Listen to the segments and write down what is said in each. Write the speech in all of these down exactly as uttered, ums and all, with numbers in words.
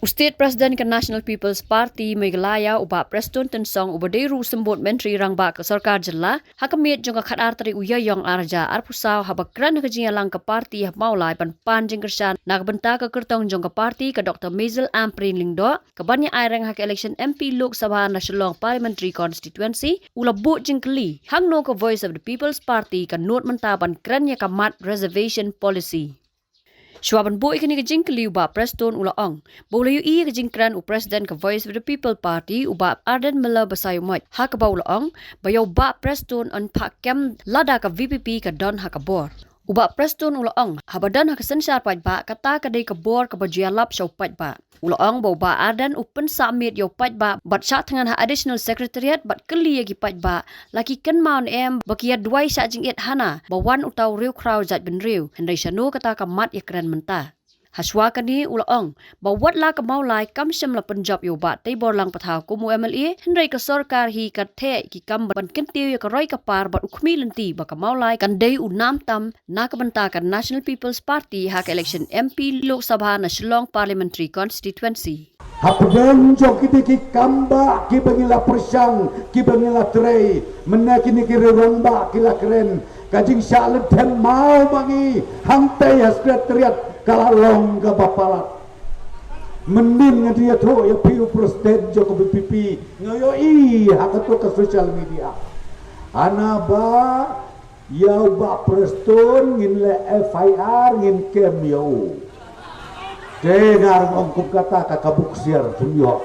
U State President ka National People's Party Meghalaya, u Bah Prestone Tynsong, uba dei ruh u symbud Myntri Rangbah ka Sorkar Jylla, ha ka miet jong ka khatar tarik u Ïaïong arhajar arphew saw, haba kren ha ka jingïalang ka party ha Mawlai ban pan jingkyrshan na ka bynta ka kyrtong jong ka party, ka Doktor Maisel Ampareen Lyngdoh, kaban ïa aireng ha ka election M P Lok Sabha na Shillong Parliamentary Constituency, u la buh jingkylli hangno ka Voice of the People's Party ka nud mynta ban kren ïa ka mat reservation policy. Shuwa ban buh ïa kane ka jingkylli, u Bah Prestone u la ong ba u la ïohi ïa ka jingkren u President ka Voice of the People Party, u Bah Ardent Miller Basaiawmoit, ha kaba u la ong ba ïa u Bah Prestone yn phah kem lada ka V P P ka don ha ka bor. U Bah Prestone u la ong, haba don ha ka synshar paidbah, kata ka dei ka bor kaba ju ïalap sha u paidbah. U la ong ba u Bah Ardent u pynsah miet ïa u paidbah bad shah thngan ha Additional Secretariat bad kylli ïa ki paidbah, la ki kynmaw ne em ba ki ïa duwai shah jingit hana ba wan uta u riewkhraw jaitbynriew, hynrei shano kata ka mat ïakren mynta. Hashwa kane u la ong ba wat la ka Mawlai kam shym la pynjop ïa u Bah Teibor Lang Pathaw kum u M L A, hynrei ka sorkar hi ka theh ki kam ban kyntiew ïa ka roi ka par bad u khmih lynti ba ka Mawlai kan dei u nam tam na ka bynta ka National People's Party ha ka election M P Lok Sabha na Shillong Parliamentary Constituency. Hapdeng jong kine ki kam ba kiba ngi la pyrshang, kiba ngi la trei, mynne kine ki rangbah ki la kren, ka jingshah lynthem maw ma ngi hangtei ha Secretariat ka la long kaba palat. Mynnin nga ïathuh ïa phi u President jong ka V P P, nga ïohi ha kato ka social media, hana ba ïa u Bah Prestone ngin leh F I R, ngin kem ïa u. Te nga ruh ong kum kata ka, ka buk siar pynïoh.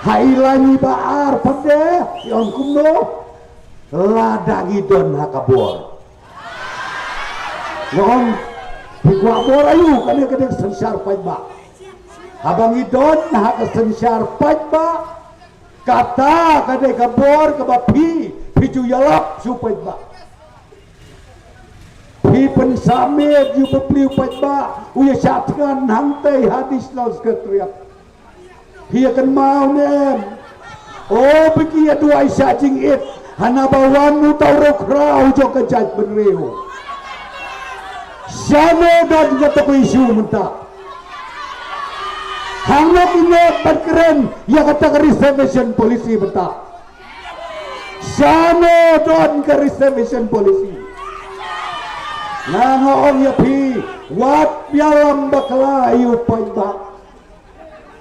Ha i lain i Bah Ar pat de i ong kumno? Lada ngi don ha ka bor. Nga ong, phi kwah bor aïu? Kane ka dei ka synshar paidbah. Haba ngi don ha ka synshar paidbah, kata ka dei ka bor kaba phi, phi ju ïalap sha u paidbah. Phi pynsah miet ïa u bapli u paidbah, u ïa shah thngan hangtei ha Additional Secretariat. Phi ïa kynmaw ne em? O, ba ki ïa duwai shah jingit hana ba wan uta u riewkhraw jong ka jaitbynriew. Shano don kato ka issue mynta? Hangno ki neh ban kren ïa kata ka reservation policy mynta? Shano don ka reservation policy? Nga, nga ong ïa phi, wat ïalam bakla ïa u paidbah.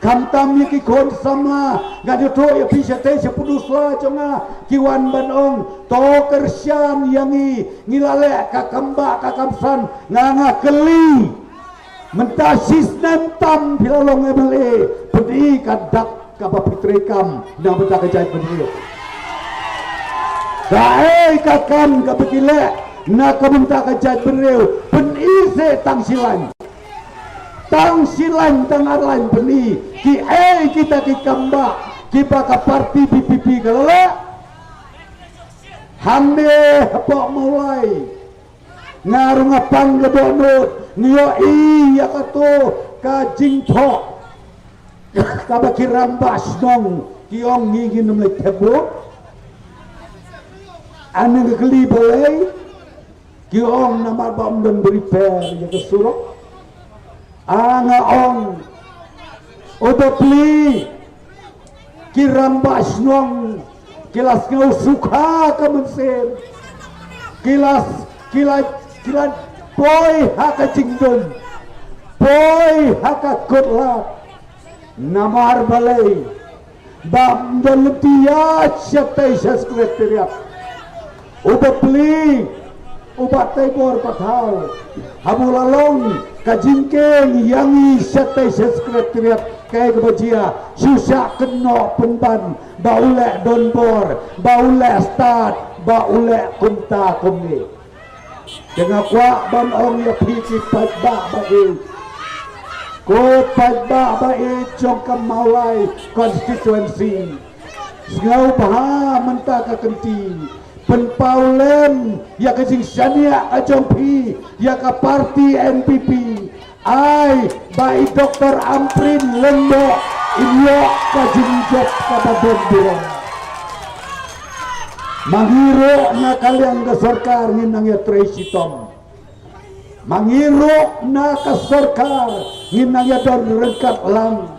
Khamtam ïa ki khun samla, nga ïathuh ïa phi shatei sha pdeng sla jong nga, ki wan ban ong, to kyrshan ïa ngi, ngi la leh ka kam bah ka kam san, nga, nga kylli. Mynta shisnem tam phi la long M L A, pyni ka dak kaba phi treikam na bynta ka jaitbynriew. Kaei ka kam kaba phi leh na ka bynta ka jaitbynriew, pyni seh tang shi lain. Tang shi lain, tang ar lain pyni. Kiei kita ki kam bah kiba ka party V P P ka la leh? Hangne hapoh Mawlai. Nga ruh nga pang ka dohnud, nga ïohi ïa kato ka jingthoh kaba ki rangbah shnong ki ong ngi ngin ym leit thep vote. Nga kylli balei, ki ong namar ba ym don ba repair ïa ka surok. Nga ong, u bapli, ki rangbah shnong ki la sngew sukha ka mynsiem. Ki la, ki la, ki la poi ha ka jingdum, poi ha ka kut lad. Namar balei? Ba ym don lynti ïaid shatei sha Secretariat. U bapli, u Bah Teibor Pathaw, haba u la long ka jingkieng ïa ngi shatei sha Secretariat, kaei kaba jia? Shu shah kynnoh pynban ba u leh donbor, ba u leh stad, ba u leh kumta kumne. Te nga kwah ban ong ïa phi ki paidbah ba ïeit, ko paidbah ba ïeit jong ka Mawlai constituency. Sngewbha mynta ka kynti, pynpaw lem ïa ka jingshaniah ka jong phi ïa ka party N P P. Ai ba i Doktor Ampareen Lyngdoh in ïoh ka jingjop kaba don burom. Ma ngi ruh na ka liang ka sorkar ngin nang ïatrei shitom. Ma ngi ruh na ka sorkar ngin nang ïa don ryngkat lang.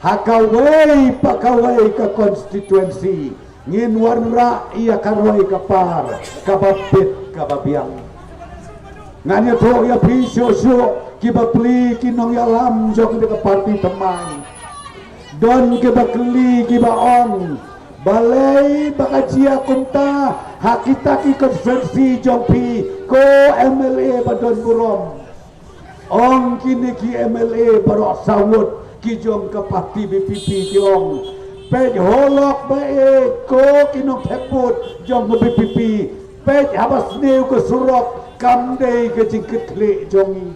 Ha kawei pa kawei ka constituency ngin wanrah ïa ka roi ka par kaba bit kaba biang. Ngan ïathuh ïa phi shuh shuh ki bapli ki nongïalam jong ka party thymmai. Don ki bakli ki ba ong, balei ba ka jia kumta ha kita ki constituency jong phi, ko M L A ba don burom. Ong kine ki M L A baroh saw ngut ki jong ka party V P P ki ong, peit halok ba e, ko ki nongthep vote jong ka V P P, peit haba sniew ka surok kam dei ka jingkitkhlieh jong ngi.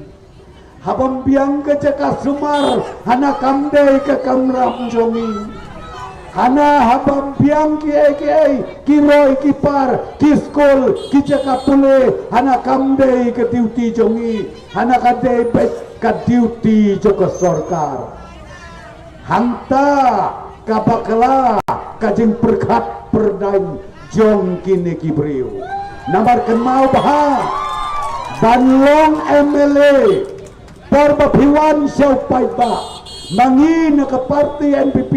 Haba biang ka jaka sumar hana kam dei ka kamram jong ngi. Hana haba biang ki ei ki ei, ki roi ki par, ki skul, ki jaka pule, hana kam dei ka duty jong ngi. Hana ka dei beit ka duty jong ka sorkar. Hangta ka bakla ka jingpyrkhat pyrdaiñ jong kine ki briew. Namar kynmaw bha, ban long M L A, por ba phi wan sha u paidbah, ma ngi na ka party N P P,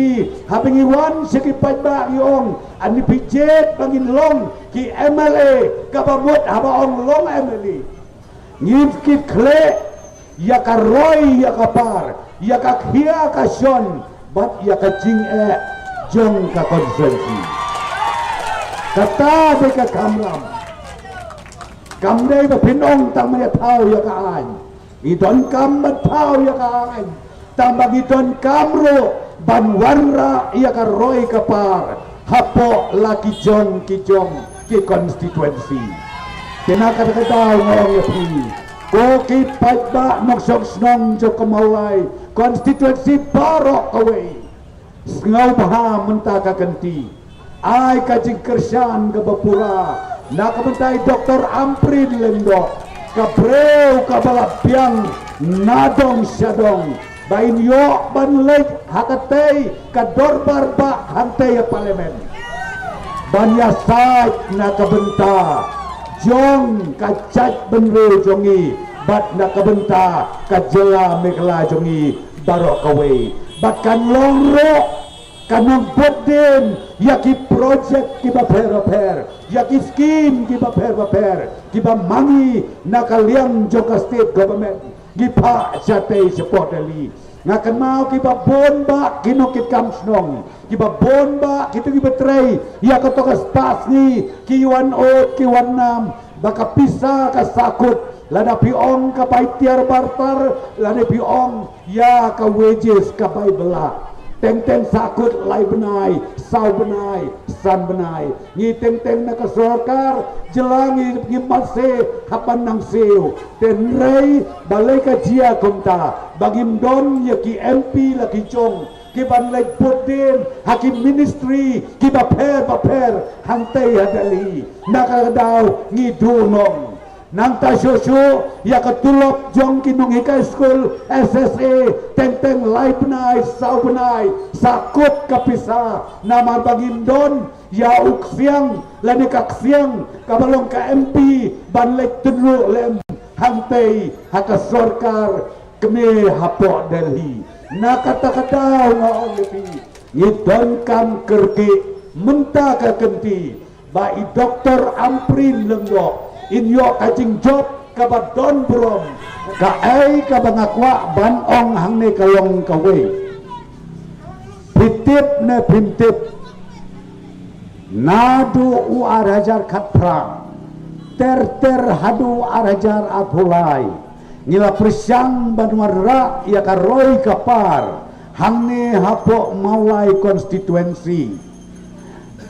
haba ngi wan sha ki paidbah ngi ong, ani phi jied ba ngin long ki M L A, kaba mut haba ong long M L A, ngin kit khleh ïa ka roi ïa ka par, ïa ka khia ka shon, bad ïa ka jingeh jong ka constituency. Kata dei ka kamram. Kam dei ba phin ong tang ban ïa thaw ïa ka aiñ. Ngi donkam ban thaw ïa ka aiñ. Tang ba ngi donkam ruh ban wanrah ïa ka roi ka par hapoh la ki jong ki jong ki constituency. Te na kata ka daw nga ong ïa phi, ko ki paidbah nongshong shnong jong ka Mawlai constituency baroh kawei, sngewbha mynta ka kynti, ai ka jingkyrshan kaba pura na ka bynta i Doktor Ampareen Lyngdoh, ka briew kaba la biang na dong sha dong, ba in ïoh ban leit ha katei ka dorbar bah hangtei ha Parliament, ban ïasaid na ka bynta jong ka jaitbynriew jong ngi bad na ka bynta ka jylla Meghalaya jong ngi baroh kawei. Bad kan long ruh ka nongbud dien ïa ki project kiba pher bapher, ïa ki skim kiba pher bapher kiba ma ngi na ka liang jong ka state government ngi phah shatei shapoh Delhi. Nga kynmaw kiba bun bah ki nongkitkam shnong, kiba bun bah kito kiba trei ïa kato ka spah sngi, ki wan ot ki wan nam ba ka pisa ka sahkut, lada phi ong ka bai tiar bartar, lada phi ong ïa ka wages ka bai bylla. Teng teng sahkut lai bnai, saw bnai, san bnai. Ngi teng teng na ka sorkar jylla ngi, ngi mat se hap ban nang siew. Te hynrei balei ka jia kumta, ba ngim don ïa ki M P la ki jong ki ban leit bud dien ha ki ministry kiba pher bapher hangtei ha Delhi. Na ka daw ngi duh nong. Nangta shuh shuh ïa ka tulop jong ki nonghikai skul S S A, teng teng lai bnai, saw bnai, sahkut ka pisa, namar ba ngim don ïa u ksiang lane ka ksiang kaba long ka M P ban leit tynruh lem hangtei ha ka sorkar kmie hapoh Delhi. Na kata ka daw nga ong ïa phi, ngi donkam kyrkieh mynta ka kynti ba i Doktor Ampareen Lyngdoh in ïoh ka jingjop kaba don burom. Kaei kaba nga kwah ban ong hangne ka long kawei. Phi tip ne phim tip, naduh u ar hajar khatphra ter ter haduh u ar hajar arphew lai, ngi la pyrshang ban wanrah ïa ka roi ka par hangne hapoh Mawlai constituency.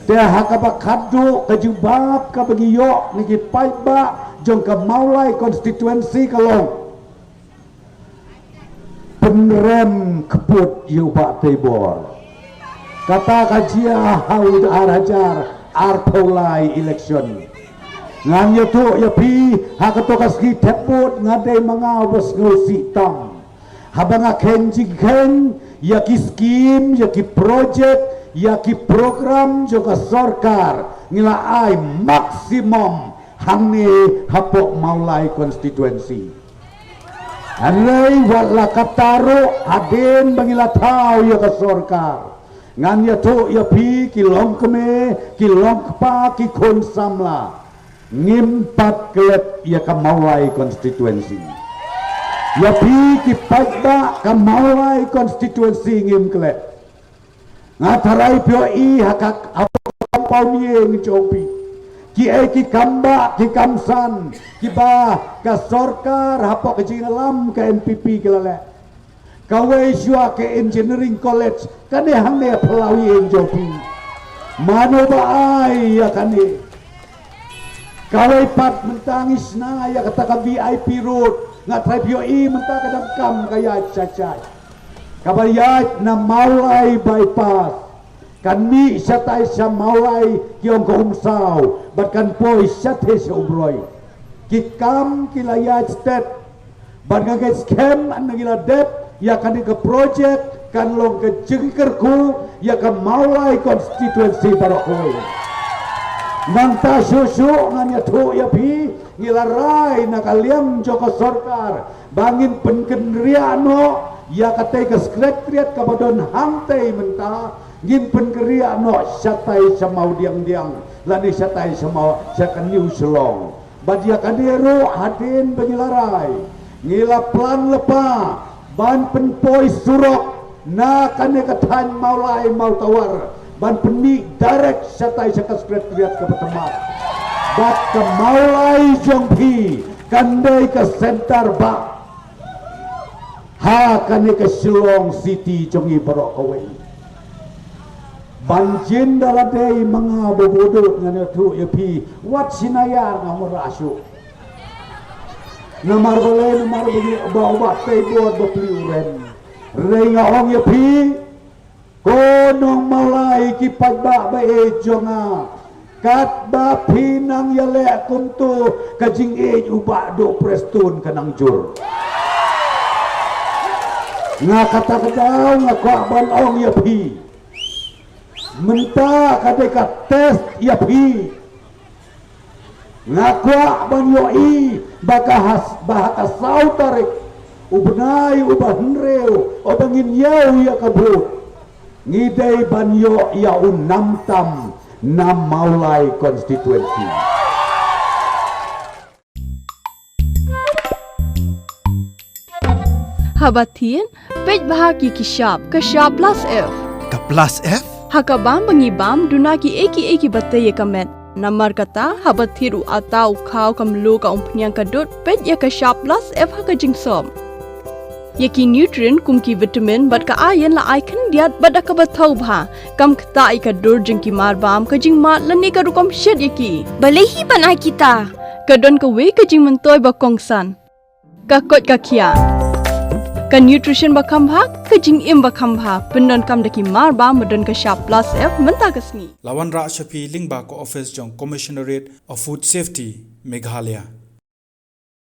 Te ha kaba khatduh ka jubab kaba ngi ïoh na ki paidbah jong ka Mawlai constituency ka long, pynrem kput ïa u Bah Teibor. Kata ka jia ha u ar hajar arphew lai election. Ngan ïathuh ïa phi, ha kato ka sngi thep vote nga dei ma nga uba sngewsih tam. Haba nga kheiñ jingkheiñ ïa ki skim, ïa ki project, ïa ki program jong ka sorkar, ngi la ai maximum hangne hapoh Mawlai constituency. Hynrei wat la katta ruh hadien ba ngi la thaw ïa ka sorkar, ngan ïathuh ïa phi ki longkmie, ki longkpa, ki khun samla, ngim pat klet ïa ka Mawlai constituency. Ïa phi ki paidbah, ka Mawlai constituency ngim klet. Nga tharai phi ïohi ha ka, ha ka compound ïing jong phi, kiei ki kam bah, ki kam san kiba ka sorkar hapoh ka jingïalam ka N P P ki la leh. Kawei shuwa ka engineering college, kane hangne ha phyllaw ïing jong phi. Mano ba ai ïa kane? Kawei pat mynta ngi shna ïa kata ka V I P road, nga tharai phi ïohi mynta ka dang kam ka ïaid shai shai. Kaba ïaid na Mawlai bypass, kan mih shatai sha Mawlai ki ong ka Umsaw, bad kan poi shatai sha Umroi. Ki kam ki la ïaid stet, bad nga ngeit skhem haba ngi la dep ïa kane ka project, kan long ka jingkyrkhu ïa ka Mawlai constituency baroh kawei. Nangta shuh shuh ngan ïathuh ïa phi, ngi la rai na ka liang jong ka sorkar ba ngin pynkynriah noh ïa katei ka secretariat kaba don hangtei mynta, ngin pynkynriah noh shatai sha Mawdiangdiang, lane shatai sha Maw, sha ka New Shillong. Bad ïa kane ruh hadien ba ngi la rai, ngi la plan lypa ban pynpoi surok na kane ka thaiñ Mawlai Mawtawar, ban pynmih direct shatai sha ka secretariat kaba thymmai. Bad ka Mawlai jong phi kan dei ka center bah ha kane ka Shillong City jong ngi baroh kawei. Ban jin da la dei ma nga ba bud ngan ïathuh ïa phi, wat shi naiar nga mara shuh. Namar balei? Namar ba ngi, ba u Bah Teibor Bapli u rem. Hynrei nga ong ïa phi, ko nong Mawlai, ki paidbah ba ïeit jong nga, katba phi nang ïaleh kumto, ka jingïeit u Bah Duh Prestone ka nang jur. Nga kata ka daw nga kwah ban ong ïa phi, mynta ka dei ka test ïa phi. Nga kwah ban ïohi ba ka has, ba ha ka saw tarik u bnai uba hynriew, uba ngin ïoh ïa ka vote, ngi dei ban ïoh ïa u nam tam na Mawlai constituency. Haba thied, peit bha ki ki shap, ka shap plus F. Ka plus F? Ha ka bam ba ngi bam, duna kiei kiei kiba tei ïa ka met. Namar kata, haba thied u atta, u khaw, ka mluh, ka umphniang, ka dud, peit ïa ka shap plus F ha ka jingsop. Ïa ki nutrient kum ki vitamin bad ka iron la ai khyndiat bad da kaba thaw bha. Kam ktah ïa ka dur jong ki marbam, ka jingmad lane ka rukom shet ïa ki. Balei hi ban ai kita? Ka don kawei ka jingmyntoi ba kongsan. Ka koit ka khiah. Ka nutrition ba kham bha, ka jingim ba kham bha. Pyndonkam da ki marbam ba don ka shap plus F mynta ka sngi. La wanrah sha phi lyngba ka office jong Commissionerate of Food Safety, Meghalaya.